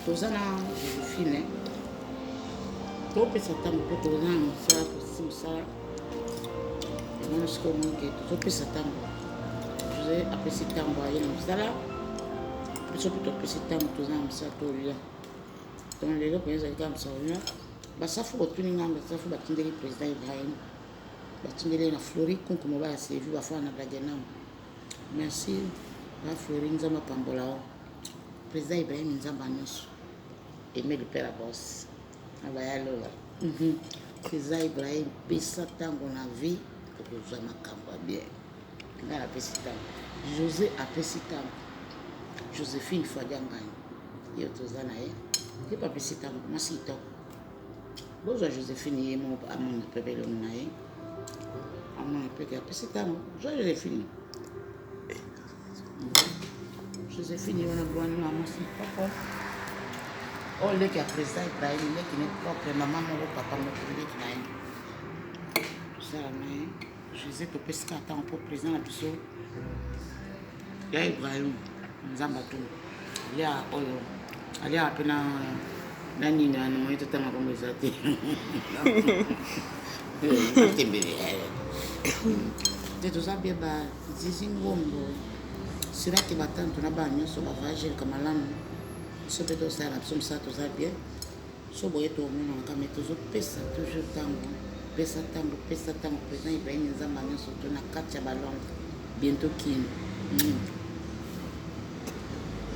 Toza na Josephine, topesa ntango mpo toza na mosala, tosisi mosala yango sikoyo moke, tozopesa ntango. Jose apesi ntango aye na mosala, biso mpe topesi ntango, toza na mosala, tolia. Donc lelo mpenza ezali kaka mosala. Basafu botuni ngai, basafu batindeli président Ibrahim, batindeli ye na Flori Kunku, mobali ya Sylvie, bafana na Dagenam. Merci na Flori, Nzambe apambola o président Ibrahim, Nzambe nyonso aimé le père bos na baya lola. Président Ibrahim, pesa ntango na vie, okozwa makambo ya bien. Ngai napesi ntango, José apesi ntango, Joséphine Fadia ngai ye toza na ye, ye mpe apesi ntango, mwasi kitoko. Bozwa Joséphine, ye moko amona mpe belongo na ye, amona mpe apesi ntango. Zwa Joséphine, Joséphine ye wana, bwana mwasi propre oyo, leki ya président Ibrahim, leki ne propre, mama moko, papa moko, leki na ye, tosala na ye. José, topesi kaka ntango mpo président na biso ya Ibrahim, Nzambe atuni aliaka oyo aliaka mpe na nini wana, moye totanga kombo eza te, tembele te. Toza bien, bazizi ngombo siraki, batantu na bana nyonso bavoyage eleka malamu. Biso mpe tosala na biso mosala, toza bien. So boye tomonanaka, me tozopesa toujours ntango. Pesa ntango, pesa ntango président Ibrahim, Nzambe nyonso to na kati ya baLondres, bientôt Kino.